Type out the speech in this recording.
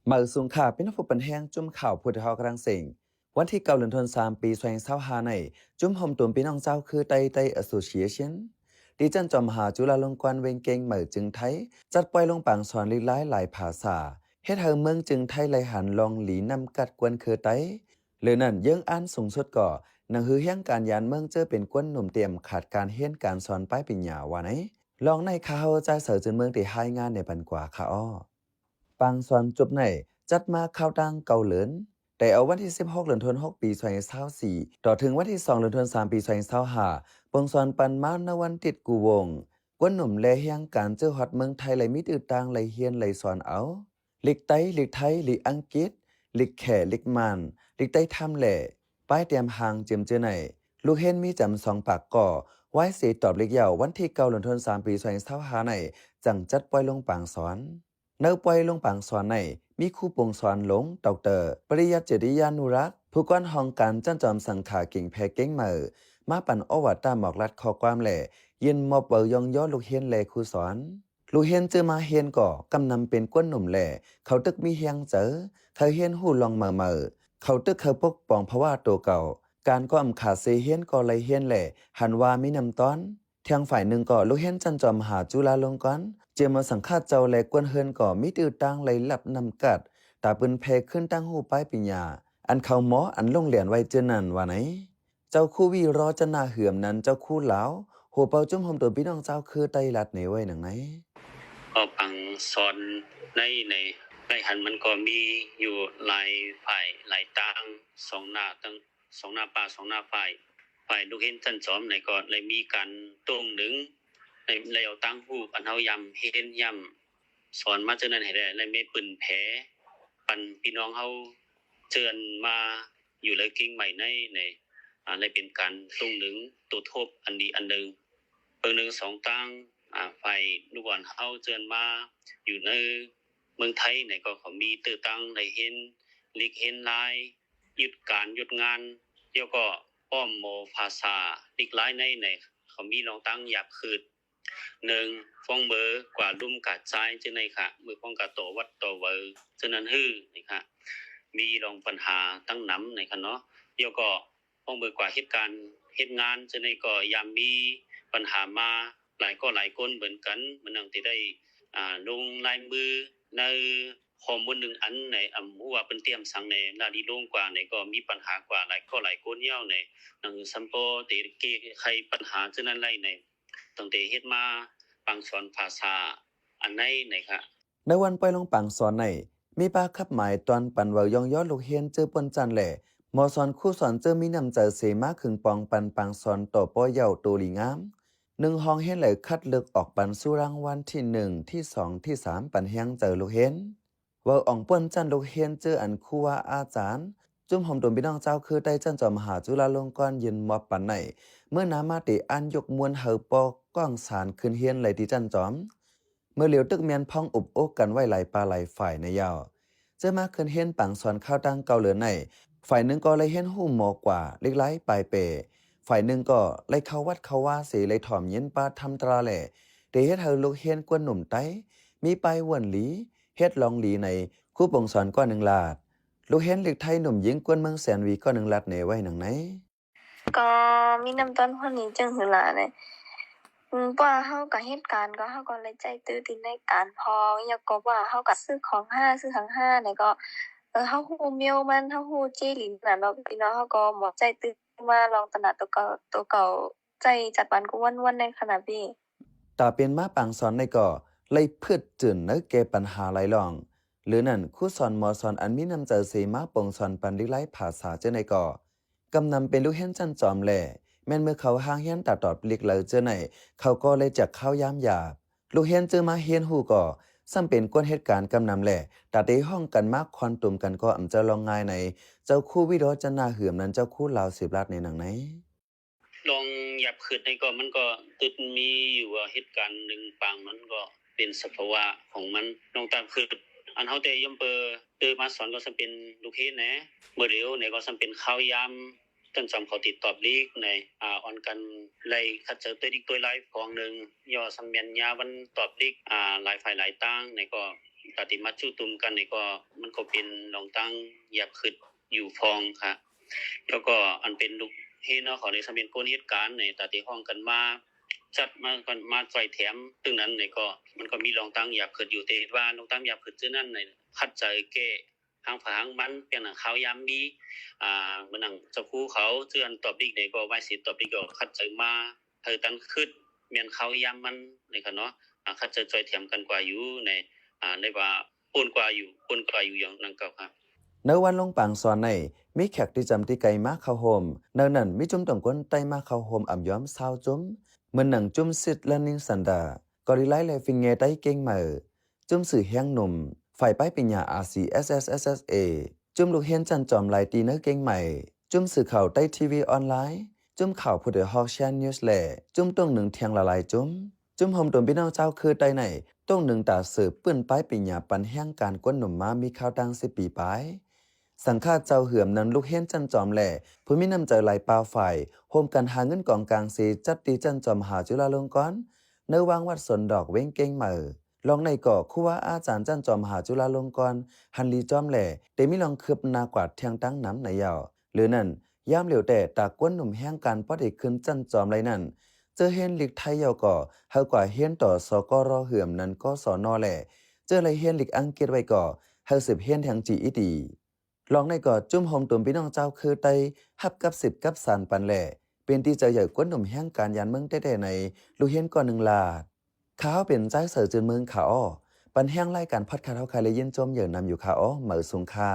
ເໝີສູງຄ່າ ພີ່ນ້ອງຜູ້ປັນແຮງ ຈຸ້ມຂ່າວຜູ້ເຖົ້າກຳລັງເສັງ. ວັນທີເກົ້າ ເດືອນທັນວາ ປີສອງພັນຊາວຫ້າ ໃນ ຈຸ້ມໂຮມຕຸມພີ່ນ້ອງຊາວເຄີໃຕ້ ໄທ Association ທີ່ຈັນຈອມມະຫາຈຸລາລົງກອນ ເວງກຽງໃໝ່ ເຈີງໄທ ຈັດປ່ອຍລົງປາງສອນລິກລາຍຫຼາຍພາສາ ເຮັດໃຫ້ເມືອງເຈີງໄທໄດ້ຫັນລອງລີນ້ຳກັດກວນເຄີໃຕ້. ເຫຼືອນັ້ນ ເຍືອງອ່ານສູງສຸດກໍ ໜັງສືຮຽງການຍານເມືອງ ເຈີເປັນກວນໜຸ່ມ ຕຽມຂາດການຮຽນການສອນປາຍປີຍາ ວ່າໃນ. ລອງໃນ ຂ້າເຮົາ ຈ່າຍເສີ ເຈີນເມືອງ ທີ່ຮາຍງານໃນປັນກວ່າຄ່າ. ອໍ ປາງສອນຈົບໃນ ຈັດມາຄາວຕັ້ງເກົ້າເດືອນ ແຕ່ເອົາວັນທີສິບຫົກ ເດືອນທັນວາ ປີສອງພັນຊາວສີ່ ຕໍ່ເຖິງວັນທີສອງ ເດືອນທັນວາ ປີສອງພັນຊາວຫ້າ ປົງສອນປັນມາໃນວັນທິດກູ່ວົງ. ກວນໜຸ່ມແລຮຽງການເຈີຮອດເມືອງໄທ ໄດ້ມີຕື້ຕ່າງໄດ້ຮຽນໄດ້ສອນເອົາ ລິກໄຕ້ ລິກໄທ ລິກອັງກິດ ລິກແຂ ລິກມ່ານ ລິກໄຕ້ທຳແລ ປາຍຕຽມຮ່າງເຈີມເຈີໃນ ລູກຮຽນມີຈຳສອງປາກກໍ ວາຍເສຕອບລິກຍາວ ວັນທີເກົ້າ ເດືອນທັນວາ ປີສອງພັນຊາວຫ້າ ໃນ ຈັ່ງຈັດປ່ອຍລົງປາງສອນ. ໃນປ່ອຍລົງປາງສອນໃນ ມີຄູປົງສອນຫຼົງ ດອກເຕີ ປະລິຍັດ ເຈດຕິຍານຸລັກ ຜູ້ກວານຫ້ອງການຈັນຈອມສັງຂາກຽງແພກຽງໃໝ່ ມາປັນໂອວາດຕາມອກລັດຂໍ້ຄວາມ ແລະ ຍື່ນມອບເບົາຍ້ອງຍໍລູກຮຽນ ແລະ ຄູສອນ. ລູກຮຽນເຈີມາຮຽນກໍກຳນຳເປັນກວນໜຸ່ມ ແລ ເຂົາຕຶກມີແຮງໃຈ ໃຄ່ຮຽນຮູ້ລ່ອງໃໝ່ໆ ເຂົາຕຶກໃຄ່ປົກປ້ອງພາວະໂຕເກົ່າ ການກໍອຳຂາດເຊຮຽນກໍໄດ້ຮຽນ ແລ ຫັນວ່າມີນ້ຳຕ້ອນ. ທາງຝ່າຍໜຶ່ງກໍ ລູກຮຽນຈັນຈອມມະຫາຈຸລາລົງກອນ ເຈີມາສັງຄາດເຈົ້າ ແລ ກວນເຮືອນກໍມີຕື້ຕ່າງໄດ້ຮັບນ້ຳກັດ ຕາປືນແຜ່ຄືນຕັ້ງຮູ້ປາຍປີຍາ ອັນເຂົາໝໍອັນຫຼົງເລນໄວ້ເຈີນັ້ນ ວ່າໃນ. ເຈົ້າຄູວິໂຣຈະນາ ເຫືອມນັນ ເຈົ້າຄູລາວ ຫົວເປົ່າຈຸ້ມໂຮມຕຸມພີ່ນ້ອງຊາວເຄີໄຕ້ລັດໃນໄວ້ໜັງໃນ. ກໍປາງສອນໃນ ໃນໄດ້ຫັນມັນກໍມີຢູ່ຫຼາຍຝ່າຍຫຼາຍຕ່າງ ສອງໜ້າຕັ້ງ ສອງໜ້າປ່າ ສອງໜ້າຝ່າຍ ຝ່າຍລູກຮຽນຊັ້ນຈອມໃນກໍໄດ້ມີການຕົງໜຶງ ໄດ້ ໄດ້ເອົາຕ່າງຮູບອັນເຮົາຢ້ຳຮຽນຢ້ຳສອນມາເທື່ອນັ້ນໃຫ້ໄດ້ ໄດ້ແມ່ນປືນແຜ່ປັນພີ່ນ້ອງເຮົາເຈີມາຢູ່ເລີກຽງໃໝ່ໃນ ໃນ ອ່າ ໄດ້ເປັນການຕົງໜຶງໂຕທົບອັນດີອັນໜຶ່ງ. ເບິ່ງໜຶ່ງສອງຕ່າງ ອ່າ ຝ່າຍລູກອ່ອນເຮົາເຈີມາຢູ່ໃນເມືອງໄທໃນກໍເຂົາມີຕື່ຕ່າງໄດ້ຮຽນລິກຮຽນລາຍ ຢຸດການຢຸດງານ ແລ້ວກໍອ້ອມໝໍພາສາລິກລາຍໃນ ໃນເຂົາມີລອງຕັ້ງຢາບຄືດ ໜຶ່ງ ຟອງເມີກວ່າລຸ່ມກາດຊາຍ ເຈົ້າໃນຂະ ເມີຟອງກາໂຕວັດໂຕເວີ ເຈົ້ານັ້ນຮື ໃນຂະ ມີລອງບັນຫາຕັ້ງນຳ ໃນຂະເນາະ ແລ້ວກໍ ພວກເບີກວ່າເຮັດການເຮັດງານເຊິ່ງໃນກໍຍາມມີບັນຫາມາຫຼາຍກໍຫຼາຍຄົນເໝືອນກັນ ມັນຍັງຊິໄດ້ ອ່າ ລົງລາຍມືໃນຂໍ້ມູນໜຶ່ງອັນໃນ ອຳ ຮູ້ວ່າເພິ່ນຕຽມສັງໃນລາລີລົງກວ່າໃນກໍມີບັນຫາກວ່າຫຼາຍກໍຫຼາຍຄົນຍາວໃນ ໜັງສຳພໍເຕແກ້ໄຂບັນຫາເຊິ່ງນັ້ນໄດ້ໃນ ຕັ້ງແຕ່ເຮັດມາປາງສອນພາສາອັນໃນໃນຄະ. ໃນວັນປ່ອຍລົງປາງສອນໃນ ມີປ້າຂັບໝາຍຕອນປັນເວົ້າຍ້ອງຍໍລູກຮຽນເຈີປ່ນຊັ້ນ ແລະ ໝໍສອນຄູສອນເຈີມີນ້ຳໃຈເສມາເຄິ່ງປອງປັນປາງສອນຕໍ່ປໍເຍົາໂຕດີງາມ. ໜຶ່ງຫ້ອງຮຽນໄດ້ຄັດເລືອກອອກປັນສູ່ລາງວັນທີໜຶ່ງ ທີສອງ ທີສາມ ປັນແຮງໃຈລູກຮຽນ. ເວົ້າອອງປ່ວນຊັ້ນລູກຮຽນເຈີອັນຄູວາອາຈານ ຈຸ້ມໂຮມຕຸມພີ່ນ້ອງຊາວຄືໃຕ້ຊັ້ນຈອມມະຫາຈຸລາລົງກອນຍື່ນມອບປັນໃນ ເມື່ອນາມາຕິອັນຍົກມ້ວນໃຫ້ປໍກ້ອງສານຂຶ້ນຮຽນໄດ້ທີ່ຊັ້ນຈອມ. ເມື່ອຫຼຽວຕຶກແມ່ນພ້ອງອົບໂອ້ກັນໄວ້ຫຼາຍປ່າຫຼາຍຝ່າຍໃນຍາວ ເຈີມາຂຶ້ນຮຽນປາງສອນຄາວຕັ້ງເກົ້າເດືອນໃນ ຝ່າຍໜຶ່ງກໍໄດ້ຮຽນຮູ້ໝໍກວ່າລິກລາຍປາຍເປ ຝ່າຍໜຶ່ງກໍໄດ້ເຂົ້າວັດເຂົ້າວາເສໄດ້ຖອມຍິນປາທຳຕາແລ ໄດ້ເຮັດໃຫ້ລູກຮຽນກວນໜຸ່ມໄຕ້ ມີປາຍວນລີ ເຮັດລອງລີໃນຄູປົງສອນກວ່າໜຶ່ງລາດ ລູກຮຽນລິກໄທໜຸ່ມຍິງກວນເມືອງແສນຫວີກວ່າໜຶ່ງລາດໃນໄວ້ໜັງໃນ. ກໍມີນ້ຳຕົ້ນຫົວນີ້ຈຶ່ງຫືອຫຼາຍເດ້ ອືມ ເພາະວ່າເຮົາກໍເຮັດການ ກໍເຮົາກໍໄດ້ໃຊ້ຕື້ຕິນໃນການພອງ ແລ້ວກໍວ່າເຮົາກໍຊື້ຂອງຫາ ຊື້ຫຍັງຫາ ແລ້ວກໍ ເອີ ເຮົາຮູ້ແມວມັນ ເຮົາຮູ້ເຈລິນນະເນາະ ພີ່ນ້ອງ ເຮົາກໍໝົດໃຊ້ຕື້ມາລອງຕະໜາດໂຕເກົ່າ ໂຕເກົ່າໃຊ້ຈັດວັນກຸວັນວັນໃນຂະນະນີ້. ຕາເປັນມາປາງສອນໃນກໍໄດ້ພືດຈືນໃນແກ້ບັນຫາຫຼາຍລອງ ຫຼືນັ້ນ ຄູສອນໝໍສອນອັນມີນ້ຳໃຈເສມາປົງສອນປັນລິກລາຍພາສາເຈົ້າໃນກໍ ກຳນຳເປັນລູກຮຽນຊັ້ນຈອມແລ ແມ່ນເມື່ອເຂົາຮ່າງຮຽນຕາຕອບລິກເລີເຈີໃນ ເຂົາກໍໄດ້ຈັກຄາວຍາມຢາບ ລູກຮຽນເຈີມາຮຽນຮູ້ກໍ ສ່ຳເປັນກວນເຮັດການກຳນຳແລ ຕາເຕຫ້ອງກັນມາຄອນຕຸມກັນກໍອຳຈະລອງງ່າຍໃນ ເຈົ້າຄູວິໂຣຈະນາ ເຫືອມນັນ ເຈົ້າຄູລາວ ສິບລາດໃນໜັງໃນ. ລອງຢາບຄຶດໃນກໍ ມັນກໍຕຶດມີຢູ່ວ່າເຫດການໜຶ່ງປາງ ມັນກໍເປັນສະພາວະຂອງມັນ ລອງຕາມຄຶດ ອັນເຮົາແຕ່ຍ່ອມເປີ ເຕີມາສອນກໍສ່ຳເປັນລູກຮຽນແດ່ ເມື່ອຫຼຽວໃນກໍສ່ຳເປັນຄາວຍາມ ທ່ານສອມເຂົາຕິດຕອບລີກໃນ ອາ ອ່ອນກັນໄລ່ຂັດເຈີໂຕຍດິກໂຕຍລາຍຟອງໜຶ່ງ ຍໍສ່ຳແມ່ນຍາວັນຕອບລີກ ອາ ຫຼາຍຝ່າຍຫຼາຍຕ່າງໃນກໍ ຕາທີ່ມາຈຸ້ມຕຸມກັນນີ້ກໍ ມັນກໍເປັນລອງຕັ້ງຢາກຄຶດຢູ່ພ້ອມຄ່ະ. ແລ້ວກໍອັນເປັນລູກຮຽນເນາະ ເຂົານີ້ ຖ້າເປັນຄົນເຮັດການນີ້ ຕາທີ່ຮ້ອງກັນມາ ຈັດມາກັນມາຊ່ອຍແຖມ ຕຶ່ງນັ້ນນີ້ກໍ ມັນກໍມີລອງຕັ້ງຢາກຄຶດຢູ່ ແຕ່ເຮັດວ່າລອງຕັ້ງຢາກຄຶດຊື່ນັ້ນນີ້ ຂັດໃຈແກ້ ຫາງໃຜຫາງມັນ ເປັນຫຍັງຂ່າວຍາມມີ ອ່າ ເມື່ອນັ້ນເຈົ້າຄູເຂົາ ເທື່ອອັນຕອບດິກນີ້ກໍ ວາຍສິຕອບດິກກໍຂັດໃຈມາ ໃຫ້ຕັນຄຶດ ແມ່ນຂ່າວຍາມມັນນີ້ຄ່ະເນາະ ອ່າ ຂັດໃຈຊ່ອຍແຖມກັນກວ່າຢູ່ໃນ ອ່າ ໃນວ່າປົນກວ່າຢູ່ ປົນກວ່າຢູ່ຢ່າງນັ້ນເກົ່າຄ່ະ. ໃນວັນລົງປາງສອນໃນ ມີແຂກທີ່ຈຳທີ່ໄກມາເຂົ້າຮ່ວມ ໃນນັ້ນມີຈຸ້ມຕົງຄົນໃຕ້ມາເຂົ້າຮ່ວມອຳຍອມຊາວຈຸ້ມ ເໝືອນໜັງຈຸ້ມ Sit Learning Center ກໍລີໄລ ແລະ ຟິງແງໃຕ້ກຽງໃໝ່ ຈຸ້ມສື່ແຮງໜຸ່ມ ຝ່າຍປາຍປີນຍາ RCSS SSA ຈຸ້ມລູກຮຽນຊັ້ນຈອມຫຼາຍຕີໃນກຽງໃໝ່ ຈຸ້ມສື່ຂ່າວໃຕ້ທີວີອອນລາຍ ຈຸ້ມຂ່າວຜູ້ດອຍຮອກ Shan News ແລະ ຈຸ້ມຕົງໜຶ່ງທຽງຫຼາຍໆຈຸ້ມ ຈຸ້ມໂຮມຕຸມພີ່ນ້ອງເຈົ້າຄືໃຕ້ໃນ ຕົງໜຶ່ງຕາເສີບ ປືນປາຍປີນຍາ ປັນແຮງການກົ້ນໜຸ່ມມາມີຄາວຕັ້ງສິບປີປາຍ ສັງຄະເຈົ້າເຫືອມນຳລູກຮຽນຊັ້ນຈອມ ແລະ ຜູ້ມີນ້ຳໃຈຫຼາຍປ່າຝ່າຍ ຮ່ວມກັນຫາເງິນກອງກາງເສ ຈັດຕີຊັ້ນຈອມມະຫາຈຸລາລົງກອນ ໃນວັງວັດສວນດອກ ເວງກຽງໃໝ່. ລອງໃນກໍຄູວາອາຈານຊັ້ນຈອມມະຫາຈຸລາລົງກອນ ຫັນດີຈອມ ແລະ ໄດ້ມີລອງຄືບໜ້າກວາດທ່ຽງຕັ້ງນຳໃນເຍົາ ຫຼືນັ້ນ ຍາມຫຼຽວແຕ່ຕາກ້ນໜຸ່ມແຮງການພໍໄດ້ຂຶ້ນຊັ້ນຈອມໄລນັ້ນ ເຈີຮຽນລິກໄທເຍົາກໍ ເຮົາກວ່າຮຽນຕໍ່ ສກຣ ເຫືອມນຳ ກສນ ແລະ ເຈີໄລຮຽນລິກອັງກິດໄວ້ກໍ ເຮົາສືບຮຽນແທງຈີອີດີ. ລອງໃນກໍຈຸ້ມໂຮມຕຸມພີ່ນ້ອງເຈົ້າຄືໄຕ້ ຮັບກັບສືບກັບສານປັນ ແລະ ເປັນທີ່ເຈີໃຫຍ່ກົ້ນໜຸ່ມແຮງການຢານເມືອງແຕ້ໆໃນ ລູກຮຽນກໍໜຶ່ງລາດ. ຂ້າເປັນຈາຍເສີຈືນເມືອງຄ່າອໍ ປັນແຮງລາຍການພອດຄາສເຮົາຄ່າ ແລະ ຍິນຊົມເຫຍີນຳຢູ່ຄ່າອໍ ເໝີສູງຄ່າ.